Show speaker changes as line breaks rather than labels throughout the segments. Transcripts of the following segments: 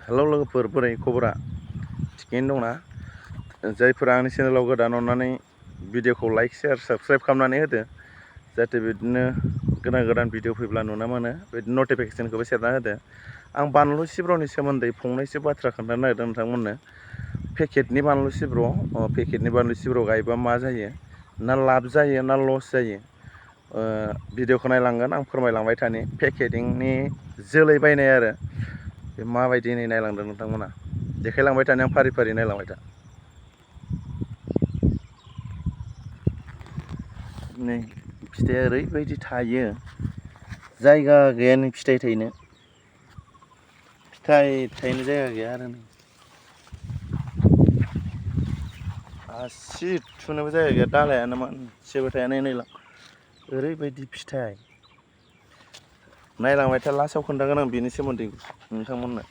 Hello लोगोफोर, बोरै खबरा? थिगैनो दंना? जायफोरा आंनि चेनेलाव गोदान, अननानै भिडिअखौ लाइक, शेयार, साबस्क्राइब खालामनानै होदो, जाहाथे बिदिनो गोदान भिडिअ फैब्ला नुनो मोनो। बिदिनो नटिफिकेसनखौबो सेरना होदो। आं बानलु सिब्र'नि सोमोन्दै फंनैसो बाथ्रा खोन्थानो नागिरदों नोंथांमोननो। पेकेटनि बानलु सिब्र' गायबा मा जायो, ना लाब जायो ना लस जायो, भिडिअखौ नायलांगोन। आं फोरमायलांबाय थानि पेकेटिंनि जोलै बायनाय आरो बे माबायदि नायलांदों नोंथांमोना, देखायलांबाय थानि आं फारि फारि नायलांबाय था। नै फिथाइया ओरैबायदि थायो, जायगा गैया नै फिथाइ थायनो जायगा गैया आरो नै आसि थुनोबो जायगा गैया, दालायानो मोनसेबो थाया। नायलां, ओरैबायदि फिथाइ। नायलांबाय था, लास्टआव खोन्थागोन आं बेनि सोमोन्दै नोंथांमोननो।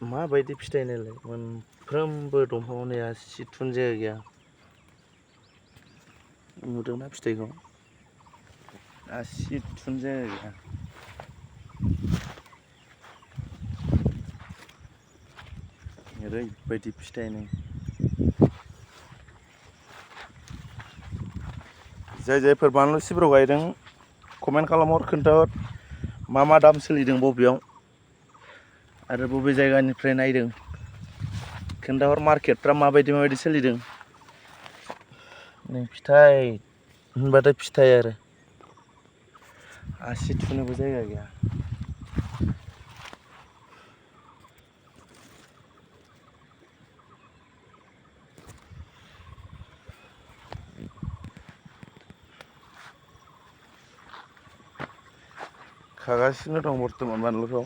माबायदि फिथाइ नायलाय, मोनफ्रोमबो दंफाङावनो आसि थुनो जायगा गैया। नुदोंना फिथाइखौ? आसि थुनो जायगा गैया। ओरैबायदि फिथाइ नै। जायफोर बानलु सिब्र गायदों, कमेन्ट खालामहर, खोन्थाहर मा दाम सोलिदों बबेयाव, आरो बबे जायगानिफ्राय नायदों। खोन्थाहर मार्केटफ्रा माबायदि सोलिदों। नै फिथाइ होनबाथाय फिथाइ आरो आसि थुनोबो जायगा गैया। खागासिनो दं बर्थमान बानलुखौ।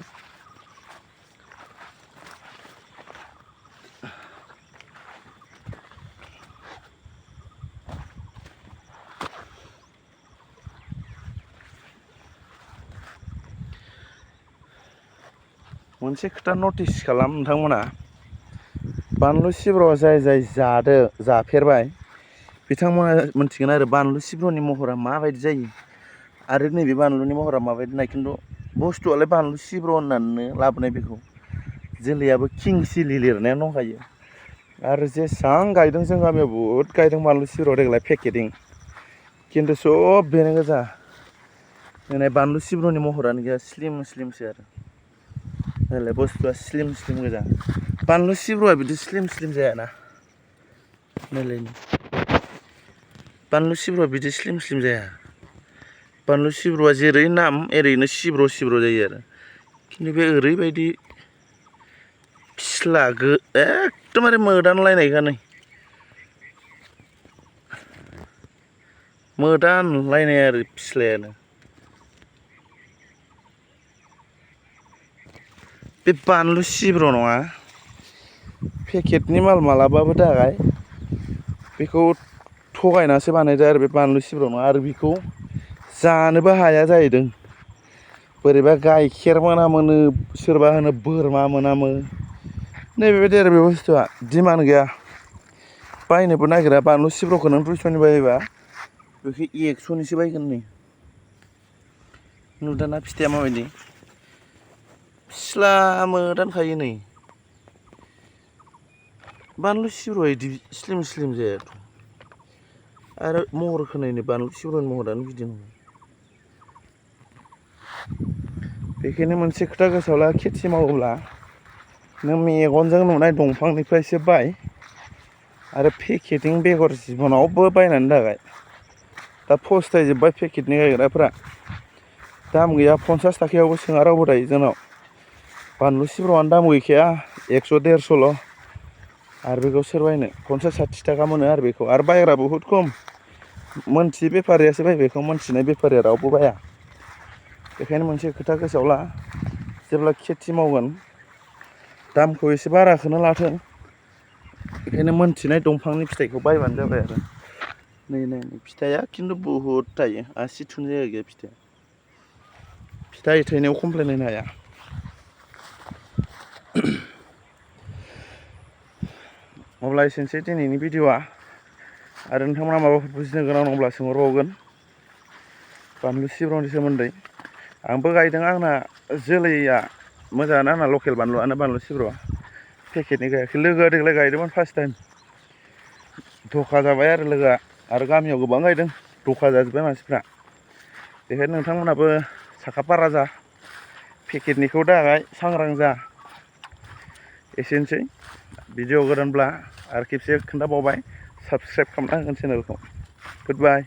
मोनसे खोथा नटिस खालाम नोंथांमोना, बानलु सिब्र जाय जाफेरबाय बिथांमोना मोनथिगोन आरो बानलु सिब्रनि महरा माबायदि जायो, आरो नैबे बानलुनि महरा माबायदि नाय। खिन्थु बुस्थुआलाय बानलु सिब्र होननानै लाबोनाय, बेखौ जोलैयाबो किं सिलि लिरनायानो दंखायो। आरो जेसां गायदों, जों गामियाव बुहुद गायदों बानलु सिब्र देग्लाय पेकेटिं, खिन्थु सब बेनो गोजा। दिनै बानलु सिब्रनि महरानो गैया, स्लिमसो आरो नायलाय, बुस्थुआ स्लिम गोजा। बानलु सिब्रआ बिदि स्लिम जायाना। नायलाय, बानलु सिब्रआ बिदि स्लिम जाया। बानलु सिब्रआ जेरै नाम एरैनो सिब्र जायो आरो। खिन्थु बे ओरैबायदि फिस्ला, एकदमबारे मोदानलायनायखा नै, मोदानलायनाय आरो फिस्लायानो। बे बानलु सिब्र नङा, पेकेटनि माल मालाबाबो दागाय। बेखौ थगायनासो बानायदो आरो बे बानलु सिब्र नङा। आरो बेखौ जानोबो हाया जाहैदों, बोरैबा गाइखेर मोनामोनो, सोरबा होनो बोरमा मोनामो। नैबेबायदि आरो बे बुस्थुआ दिमान्ड गैया, बायनोबो नागिरा। बानलु सिब्रखौ नों 200नि बायोबा बेखौ 100निसो बायगोन नै। नुदोंना फिथाइया माबायदि फिस्ला मोदानखायो नै। बानलु सिब्रआ बिदि स्लिम जायाथ'। आरो महरखौ नायनो, बानलु सिब्रनि महरानो बिदि नङा। बेखायनो मोनसे खोथा गोसोआव ला, खेथि मावोब्ला नों मेगनजों नुनाय दंफांनिफ्रायसो बाय, आरो पेकेटिं बेगर जिबनावबो बायनानै दागाय। दा फस्थायजोब्बाय पेकेटनि गायग्राफ्रा, दाम गैया, 50 थाखायावबो सोङा रावबो दायो जोंनाव। बानलु सिब्रआनो दाम गैखाया, 100-150ल'। आरो बेखौ सोर बायनो, 50-60 थाखा मोनो आरो बेखौ। आरो बायग्रा बहुद खम, मोनथियै बेफारियासो बायो बेखौ, मोनथिनाय बेफारिया रावबो बाया। बेखायनो मोनसे खोथा गोसोआव ला, जेब्ला खेथि मावगोन दामखौ एसे बाराखौनो लाथों, बेखायनो मोनथिनाय दंफांनि फिथाइखौ बायबानो जाबाय आरो। नै फिथाइया खिन्थु बहुद थायो, आसि थुनो जायगा गैया फिथाइया। फिथाइ थाइनायाव कमप्लेन होनो हाया। अब्ला एसेनोसै दिनैनि भिडिअआ। आरो नोंथांमोना माबाफोर बुजिनो गोनां दंब्ला सोंहरबावगोन बानलु सिब्रनि सोमोन्दै। आंबो गायदों, आंना जोलैया मोजाङानो आंना लकेल बानलुआनो बानलु सिब्र'आ पेकेटनि गायाखै लोगोआ देग्लाय गायदोंमोन फार्स्ट टाइम धोखा जाबाय आरो लोगोआ आरो गामियाव गोबां गायदों धोखा जाजोब्बाय मानसिफ्रा बेखायनो नोंथांमोनहाबो साखाफारा जा पेकेटनिखौ दागाय सांग्रां जा एसेनोसै भिडिअ गोदानब्ला आरो खेबसे खोन्थाबावबाय साबस्क्राइब खालामना होगोन चेनेलखौ गुड बाय